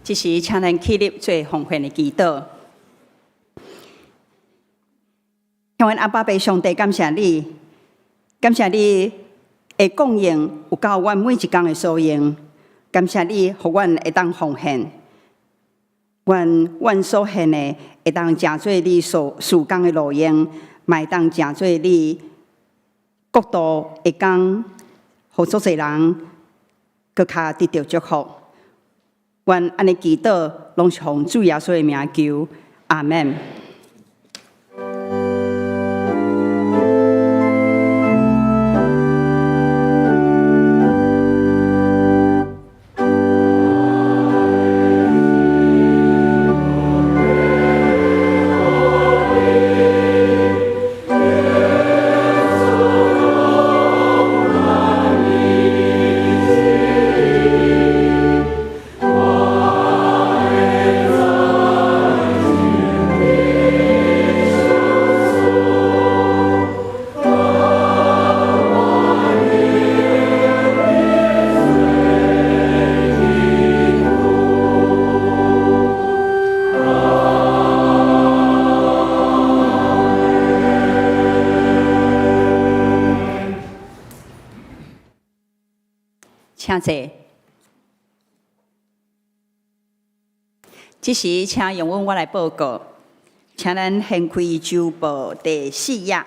這時請咱起立做奉獻的祈禱。向阮阿爸父上帝，感謝你，感謝你的供應有夠阮每一工的所用，感謝你予阮會當奉獻，阮所獻的會當成做你所事工的路用，嘛會當成做你國度的工，予足濟人閣較得著祝福。阮按呢祈禱，攏是奉主耶穌的名求，阿們。請坐。這時，請容許我來報告，請咱掀開週報第四頁。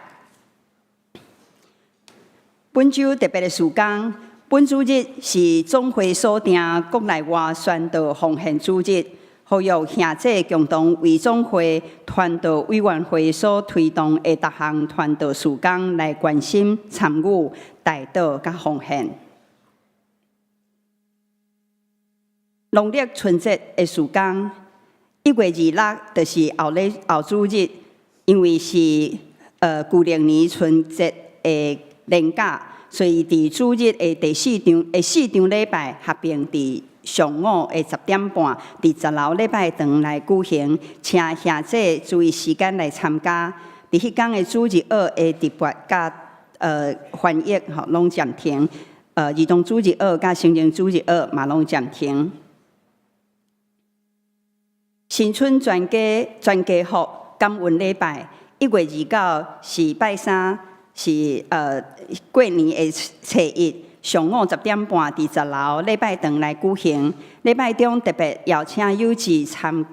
本週特別的事工，本主日是總會鎖定國內外宣道奉獻主日，呼籲兄弟共同為總會傳道委員會所推動的逐項傳道事工來關心、參與、代禱佮奉獻。農曆春節的時間，1月26就是後禮後主日，因為是舊曆年春節的連假，所以佇主日的第四場的四場禮拜合併佇上午的10點半，佇十樓禮拜堂來舉行，請兄弟注意時間來參加。佇彼工的主日學的直播佮翻譯吼攏暫停，兒童主日學佮成人主日學嘛攏暫停。新春全家福感恩禮拜，1月29是拜三，是過年的初一，上午10點半佇十樓禮拜堂來舉行。禮拜中特別邀請有志參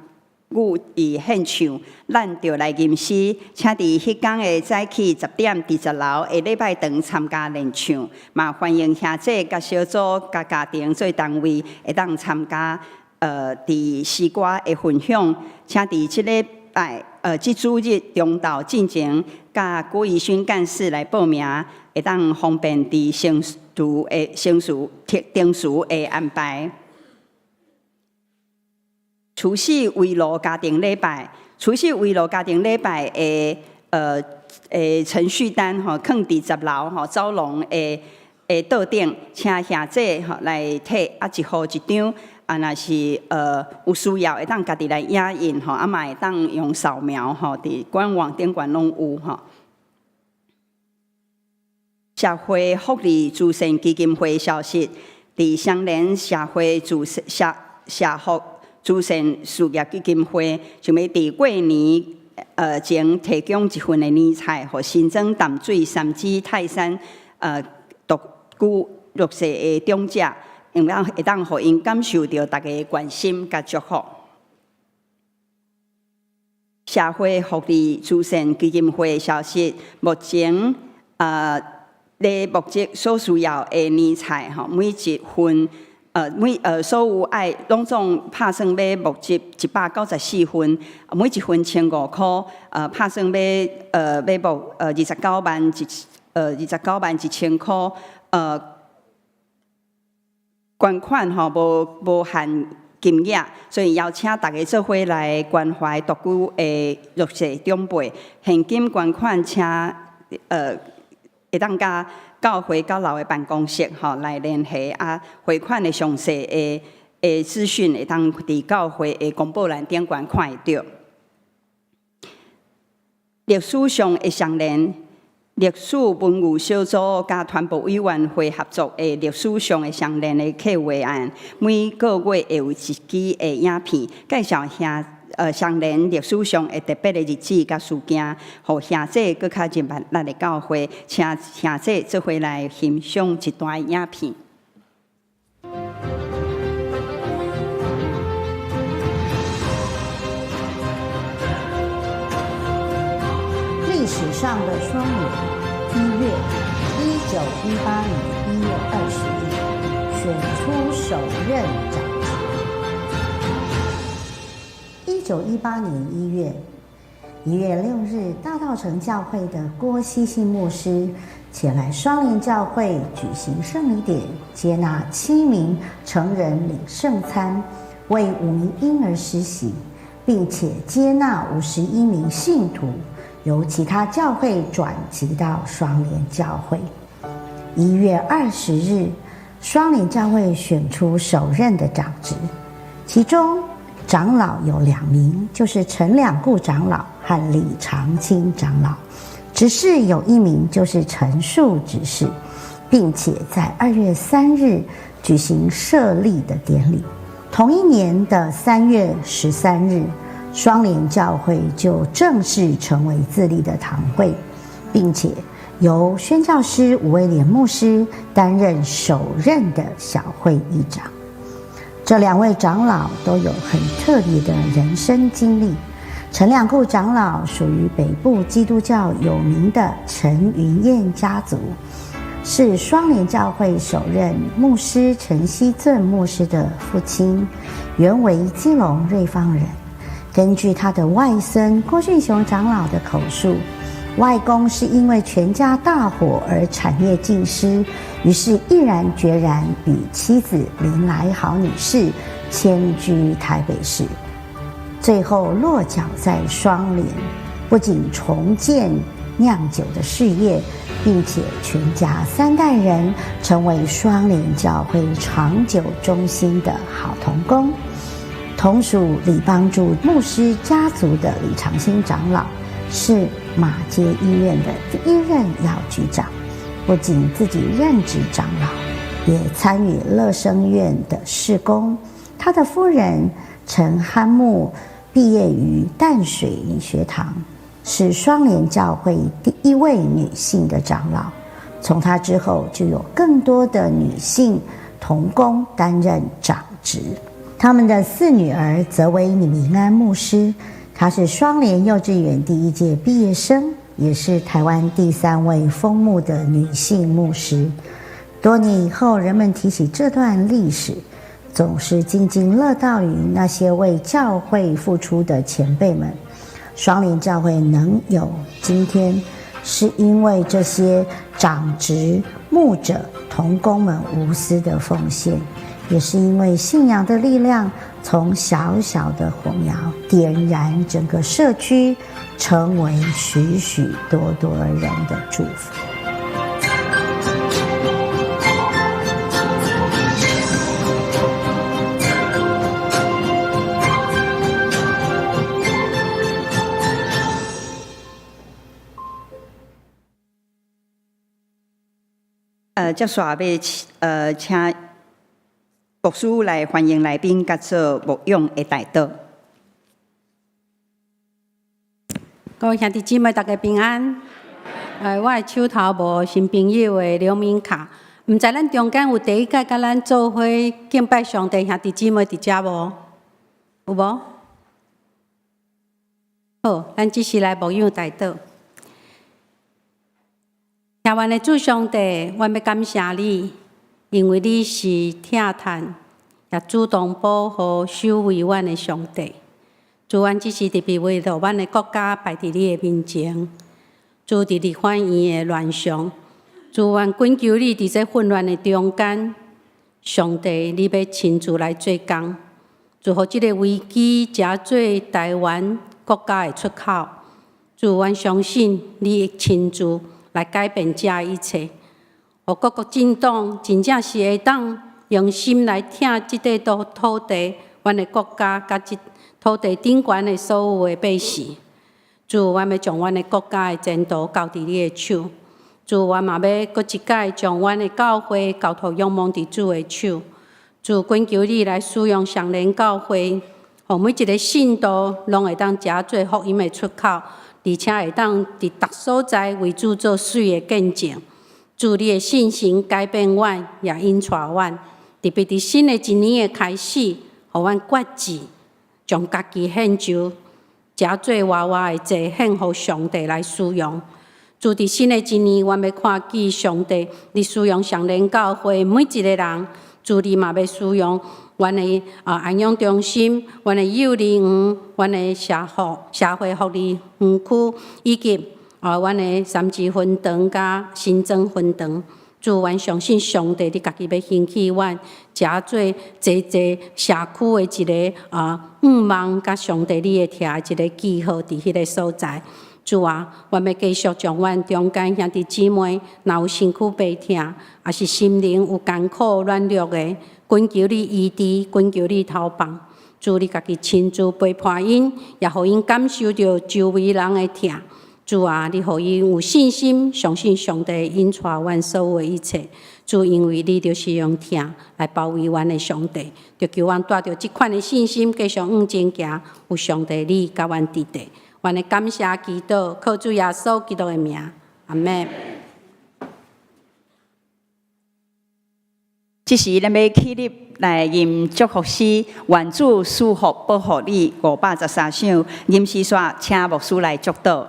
與佇獻唱，咱著來吟詩，請佇彼工的早起十點佇十樓的禮拜堂參加練唱，嘛歡迎兄弟佮小組佮家庭做單位會當參加。佇詩歌的分享，請佇這禮拜，這主日中晝進前，佮郭怡勳幹事來報名，會當方便佇程序的程序程序的安排。除夕圍爐家庭禮拜，除夕圍爐家庭禮拜的程序單吼，囥佇十樓吼走廊的桌頂，請兄弟吼來提，啊一戶一張。啊，若是有需要，會當家己來影印吼，啊嘛會當用掃描吼，佇官網頂懸攏有吼。社會福利慈善基金會消息，佇雙連社會慈社社福慈善事業基金會，想欲佇過年前提供一份的年菜，予新莊淡水三芝泰山獨居弱勢的長者。會當會當予𪜶感受著大家的關心佮祝福。社會福利慈善基金會消息，目前咧募集所需要的年菜吼，每一份每所有愛攏總拍算欲募集194份，每一份1500箍，拍算欲募29萬1000箍，捐款吼無限金額，所以邀請大家做伙來關懷獨居的弱勢長輩，現金捐款請會當佮教會九樓的辦公室吼來聯繫啊，匯款的詳細的資訊會當佇教會的公布欄頂懸看會著。歷史上的雙連，歷史文物小組佮傳播委員會合作的歷史上的雙連的計劃案，每個月會有一支的影片介紹兄雙連歷史上的特別的日子佮事件，予兄弟閣較認捌咱的教會，請兄弟做伙來欣賞這段影片。歷史上的雙連，一月，1918年1月20日，選出首任長執。1918年1月，1月6日，大稻埕教會的郭希信牧師前來雙連教會舉行聖禮典，接納7名成人領聖餐，為5名嬰兒施洗，並且接納51名信徒。由其他教會轉籍到雙連教會。1月20日，雙連教會選出首任的長執，其中長老有2名，就是陳兩固長老和李長青長老；執事有1名，就是陳樹執事，並且在2月3日舉行設立的典禮。同一年的3月13日，雙連教會就正式成為自立的堂會，並且由宣教師吳威廉牧師擔任首任的小會議長。這兩位長老都有很特別的人生經歷。陳良固長老屬於北部基督教有名的陳雲燕家族，是雙連教會首任牧師陳希俊牧師的父親，原為基隆瑞芳人。根據他的外孫郭俊雄長老的口述，外公是因為全家大火而產業盡失，於是毅然決然與妻子林來好女士遷居台北市，最後落腳在雙連，不僅重建釀酒的事業，並且全家3代人成為雙連教會長久忠心的好同工。同屬李邦柱牧師家族的李長興長老，是馬偕醫院的第一任藥局長，不僅自己任職長老，也參與樂生院的事工。他的夫人陳憨木畢業於淡水女學堂，是雙連教會第一位女性的長老。從她之後，就有更多的女性同工擔任長職。他們的四女兒則為李明安牧師，她是雙連幼稚園第一屆畢業生，也是台灣第3位封牧的女性牧師。多年以後，人們提起這段歷史，總是津津樂道於那些為教會付出的前輩們。雙連教會能有今天，是因為這些長執牧者同工們無私的奉獻。也是因為信仰的力量，從小小的火苗點燃整個社區，成為許許多多人的祝福。接下來欲請牧師來歡迎來賓，佮做牧養的代禱。各位兄弟姊妹，大家平安。我的手頭無新朋友的留名卡，毋知咱中間有第一屆佮咱做伙敬拜上帝兄弟姊妹佇遮無？有無？好，咱這時來牧養代禱。聽阮的主上帝，阮欲感謝你。因為你是疼疼，也主動保護、守衛阮的上帝。主，阮這時特別為著阮的國家擺佇你的面前。主，佇立法院的亂象，主，阮懇求你佇這混亂的中間，上帝，你欲親自來做工，主，予這个危機成做台灣國家的出口。主，阮相信你會親自來改變這一切。予各國政黨真正是會當用心來疼這塊土地，阮的國家佮這土地頂懸的所有的百姓。主，阮欲將阮的國家的前途交佇你的手。主，阮嘛欲閣一擺將阮的教會交託仰望佇主的手。主，懇求你來使用雙連教會，予每一个信徒攏會當誠做福音的出口，而且會當佇逐所在為主做媠的見證。主，你的信心改變阮，也引帶阮。特別佇新的一年的開始，予阮決志，將家己獻上，誠做活活的祭獻，予上帝來使用。主，佇新的一年，阮欲看見上帝，你使用雙連教會每一个人。主，你嘛欲使用阮的安養中心、阮的幼兒園、阮的社會福利園區，以及阮的三芝分堂佮新莊分堂。主，阮相信上帝，你家己欲興起阮，誠做濟濟社區的一个向望，佮上帝你的疼的一个記號，佇彼个所在。主啊，阮欲繼續將阮中間兄弟姊妹，若有身軀病痛，抑是心靈有艱苦軟弱的，懇求你醫治，懇求你投放。主，你家己親自陪伴𪜶，也予𪜶感受著周圍人的疼。主啊，你予𪜶有信心，相信上帝引帶阮所有的一切。主，因為你就是用疼來包圍阮的上帝，就求阮帶著這款的信心，繼續向前行。有上帝你佮阮佇咧。阮的感謝祈禱，靠主耶穌基督的名，阿們。這時，咱欲起立來吟祝福詩，願主賜福保護你513首，吟詩煞請牧師來祝禱。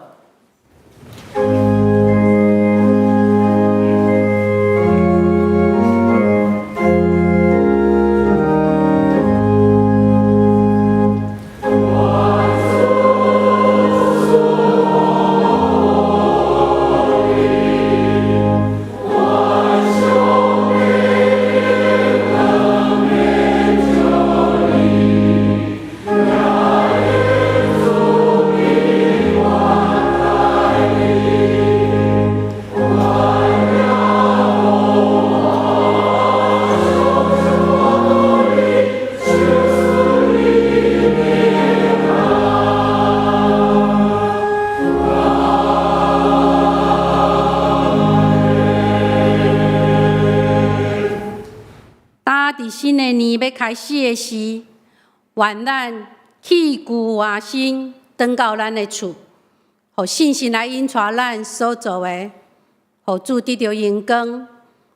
當佇新的年欲開始的時，願咱棄舊換新，轉到咱的厝，予信心來引帶咱所做的，予主得著榮光，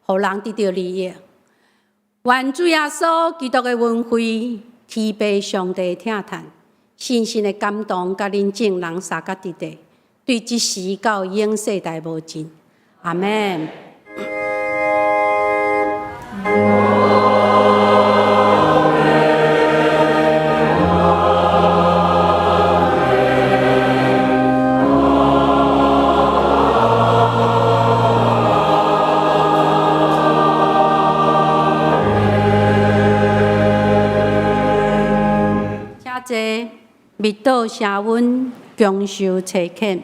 予人得著利益。願主耶穌基督的恩惠，天父上帝疼疼，聖神的感動，佮恁眾人相佮佇咧，對這時到永世代無盡。阿們。請坐，默禱聲阮，共受差遣。